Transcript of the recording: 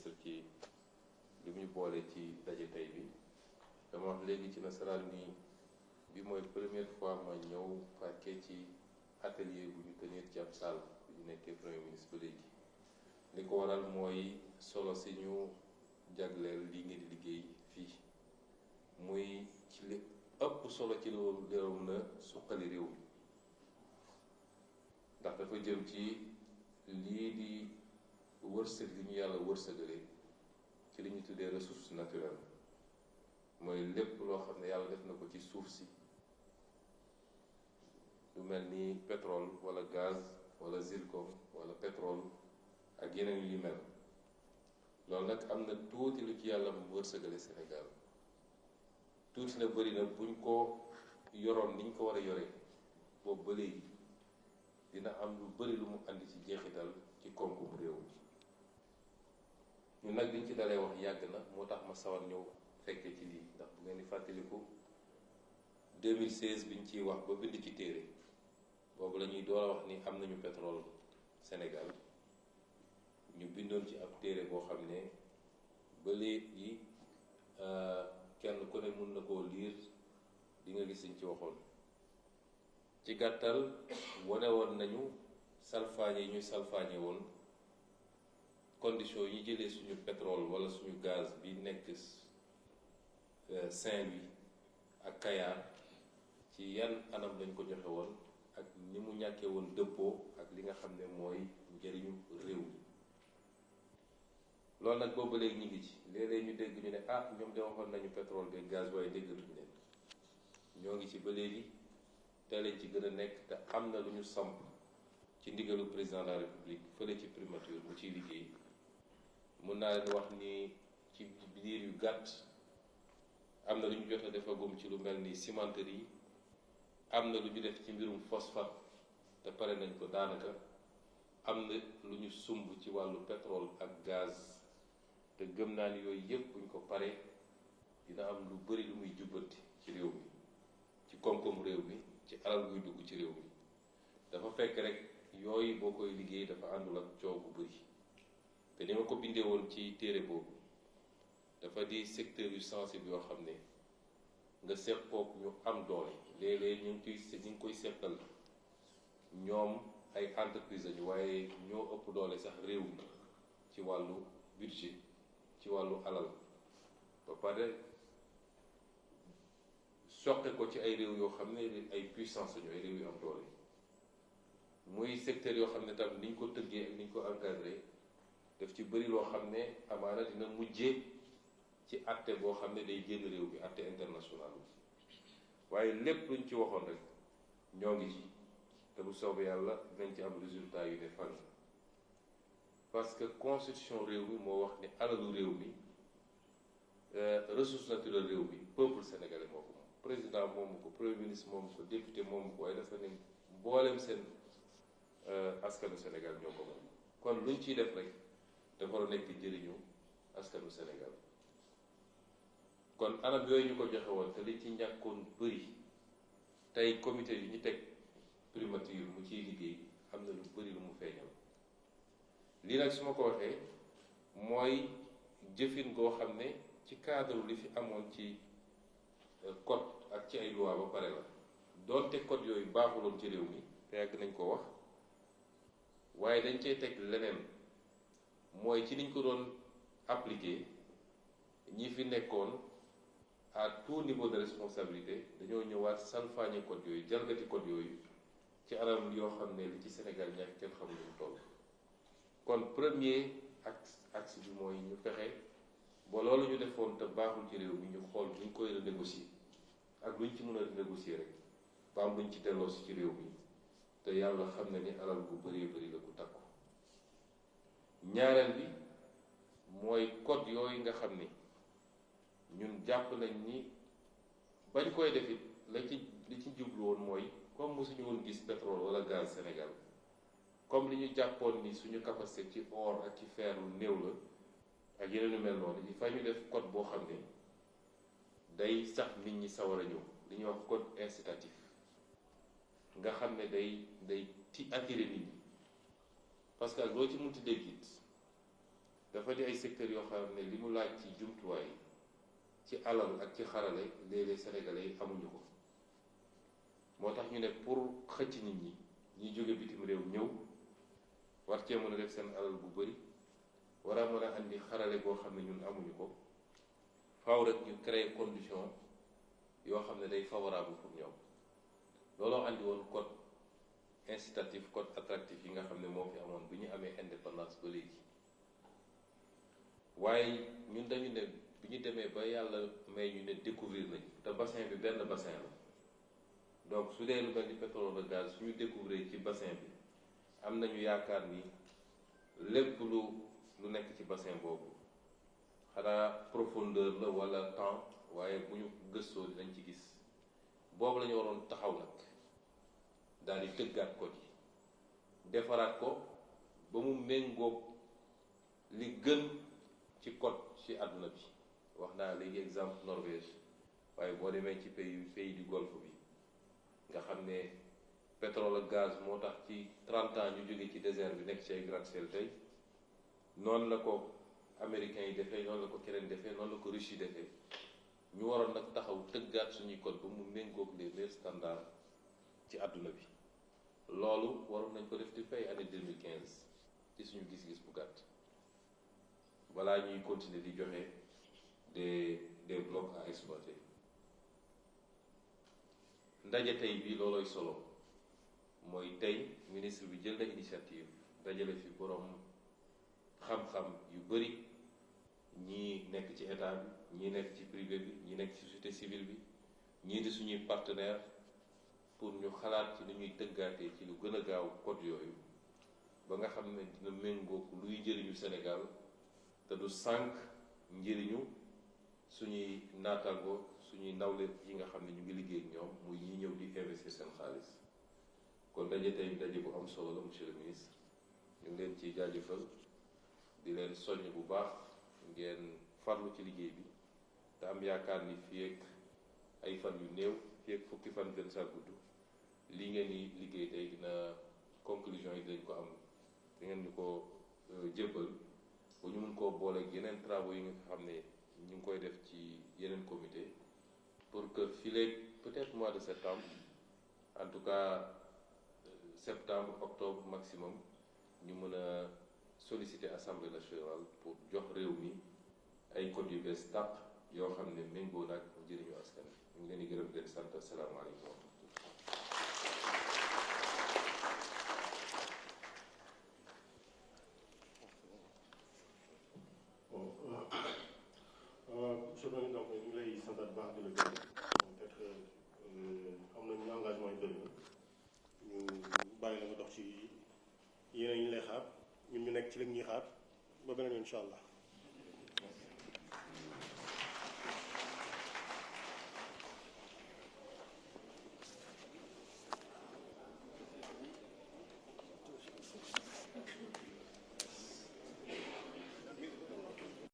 ministre ci li mu ñu boole ci daje tey bi. dama wax léegi ci nasaraan ni bi mooy première fois ma ñëw fekkee ci atelier bu ñu tenir ci ab salle bu ñu nekkee premier ministre ba léegi. li ko waral mooy solo si ñu jagleel lii ngeen di liggéey fii muy ci li ëpp solo ci loolu réew na suqali réew mi ndax dafa jëm ci lii di wërsëg li ñu yàlla wërsëgale ci li ñu tuddee ressource naturelle mooy lépp loo xam ne yàlla def na ko ci suuf si lu mel ni pétrole wala gaz wala zircon wala pétrole ak yeneen yu mel loolu nag am na tuuti lu ci yàlla wërsëgale Sénégal tuuti na bëri na buñ ko yoroon niñ ko war a yore boobu ba léegi dina am lu bëri lu mu andi ci jeexital ci koom-koomu réew mi ñun nag biñ ci dalee wax yàgg na moo tax ma sawar ñëw fekkee ci lii ndax bu ngeen di fàttaliku 2016 biñ ciy wax ba bind ci téere boobu la ñuy door a wax ni am nañu pétrole Sénégal ñu bindoon ci ab téere boo xam ne ba léegi kenn ku ne mun na koo liir di nga gis liñ ci waxoon ci gàttal wane woon nañu salfaañe yi ñuy salfaañe woon conditions yi ñu jëlee suñu pétrole wala suñu gaz bi nekk Saint-Louis ak Kayar ci yan anam lañ ko joxe woon ak ni mu ñàkkee woon dëppoo ak li nga xam ne mooy njëriñu réew mi loolu nag boobu ba léegi ñu ngi ci léeg-léeg ñu dégg ñu ne ñoom de waxoon nañu pétrole beeg gaz waaye déggatuñu leen ñoo ngi ci ba léegi te lañ ci gën a nekk te am na lu ñu samp ci ndigalu président de la république fële ci primature mu ciy liggéey mun naa leen wax ni ci biir yu gàtt am na lu ñu jot a defagum ci lu mel ni cimenterie yi am na lu ñu def ci mbirum phosphate te pare nañ ko daanaka am na lu ñu sumb ci wàllu pétrole ak gaz te gëm naa ni yooyu yëpp buñ ko paree dina am lu bari lu muy jubbanti ci réew mi ci koom-koom réew mi ci alal guy dugg ci réew mi dafa fekk rek yooyu boo koy liggéey dafa àndul ak coow bu bari te ni ma ko bindee woon ci téere boobu dafa di secteur yu sensible yoo xam ne nga seqoog ñu am doole léeg-léeg ñu ngi koy seqal ñoom ay entreprise lañu waaye ñoo ëpp doole sax réew mi ci wàllu budget ci wàllu alal ba pare soqe ko ci ay réew yoo xam ne ay puissance lañu ay réew yu am doole muy secteur yoo xam ne tam niñ ko tëggee ak niñ ko encadré daf ci bëri loo xam ne amaana dina mujjee ci àtte boo xam ne day génn réew bi àtte international waaye lépp luñ ci waxoon rek ñoo ngi ci te bu soobee yàlla dinañ ci am résultat yu ne fan parce que constitution réew mi moo wax ni alalu réew mi ressource naturelle réew mi peuple sénégalais moo ko moom président moomu ko premier ministre moomu ko député moomu ko waaye dafa ne mboolem seen askanu Sénégal ñoo ko moom kon luñ ciy def rek dafa war a nekk njëriñu askanu Sénégal kon anam yooyu ñu ko joxe woon te li ci ñàkkoon bëri tey comité yi ñu teg primature mu ciy liggéey am na lu bëri lu mu feeñal lii nag su ma ko waxee mooy jëfin goo xam ne ci cadre li fi amoon ci code ak ci ay loi ba pare la doonte code yooyu baaxuloon ci réew mi te yàgg nañ ko wax waaye dañ cey teg leneen mooy ci niñ ko doon appliquer ñi fi nekkoon à tout niveau de responsabilité dañoo ñëwaat salfaañe code yooyu jalgati code yooyu ci anam yoo xam ne li ci Sénégal ñàkk kenn xamul lu mu toll kon premier axe bi mooy ñu fexe ba loolu ñu defoon te baaxul ci réew mi ñu xool bu ñu koy renégocier ak lu ñu ci mën a renégocier rek ba am lu ñu ci delloosi ci réew mi te yàlla xam na ni alal gu bëree bëri la gu takku ñaareel bi mooy code yooyu nga xam ni ñun jàpp nañ ni bañ koy def it li ci jublu woon mooy comme mosuñu woon gis pétrole wala gaz Sénégal comme li ñu jàppoon ni suñu capacité ci or ak ci fer lu néew la ak yeneen yu mel noonu il faut ñu def code boo xam ne day sax nit ñi sawar a ñëw li ñuy wax code incitatif nga xam ne day attirer nit ñi parce que ak loo ci munti dégg it dafa di ay secteurs yoo xam ne li mu laaj ci jumtuwaay ci alal ak ci xarale léeg-léeg sénégalais yi amuñu ko moo tax ñu ne pour xëcc nit ñi ñi jóge bitim réew ñëw war cee mën a def seen alal bu bëri war a mën a andi xarale boo xam ne ñun amuñu ko faaw rek ñu créer condition yoo xam ne day favorable pour ñoom looloo andi woon code incitatif code attractif yi nga xam ne moo fi amoon bi ñu amee indépendance ba léegi waaye ñun dañu ne bi ñu demee ba yàlla may ñu ne découvrir nañu te bassin bi benn bassin la donc su dee lu mel ni pétrole ak gaz suñu découvrir ci bassin bi am nañu yaakaar ni lépp lu nekk ci bassin boobu xanaa profondeur la wala temps waaye bu ñu gëstoo dinañ ci gis boobu la ñu waroon taxaw nag daal di tëggaat code yi defaraat ko ba mu méngóog li gën ci code ci àdduna bi wax naa léegi exemple Norvège waaye boo demee ci pays du golfe bi nga xam ne pétrole ak gaz moo tax ci 30 ans ñu jóge ci désert bi nekk ci ay gratte-ciel tey noonu la ko américains yi defee noonu la ko keneen defee noonu la ko Russes yi defee ñu waroon nag taxaw tëggaat suñuy code ba mu méngóog les meilleurs standards ci àdduna bi loolu waroon nañ ko def di fay année 2015 ci suñu gis-gis bu gàtt balaa ñuy continuer di joxe des blocs à exploiter ndaje tey bi loolooy solo mooy tey ministre bi jël na initiative dajale fi borom xam-xam yu bëri ñii nekk ci état bi ñii nekk ci privé bi ñii nekk ci société civile bi ñii di suñuy partenaire pour ñu xalaat ci ni ñuy tëggaatee ci lu gën a gaaw code yooyu ba nga xam ne dina méngóog luy njëriñu Sénégal te du sànq njëriñu suñuy naataango suñuy nawle yi nga xam ne ñu ngi liggéey ak ñoom muy ñi ñëw di investir seen xaalis kon daje tey daje bu am solo la monsieur le ministre ñu ngi leen ci jaajëfal di leen soññ bu baax ngeen farlu ci liggéey bi te am yaakaar ni fii ak ay fan yu néew fii ak fukki fan gën saa gudd lii ngeen di liggéey tey dina conclusion yi dañ ko am da ngeen ñu ko jébbal bu ñu mun koo booleeg yeneen travaux yi nga xam ne ñu ngi koy def ci yeneen comité pour que fileeg peut-être mois de septembre en tout cas septembre octobre maximum ñu mën a solliciter assemblée nationale pour jox réew mi ay code yu bees tàq yoo xam ne méngoo naag njëriñu askan ñu ngi leen di gërëm di leen sant asalaamaaleykum. monsieur le président ñu ngi lay santaat baax di la gërëm peut-être am nañu engagement yu bëri ñu bàyyi la nga dox ci yeneen ñu lay xaar ñun ñu nekk ci li ñuy xaar ba beneen incha allah.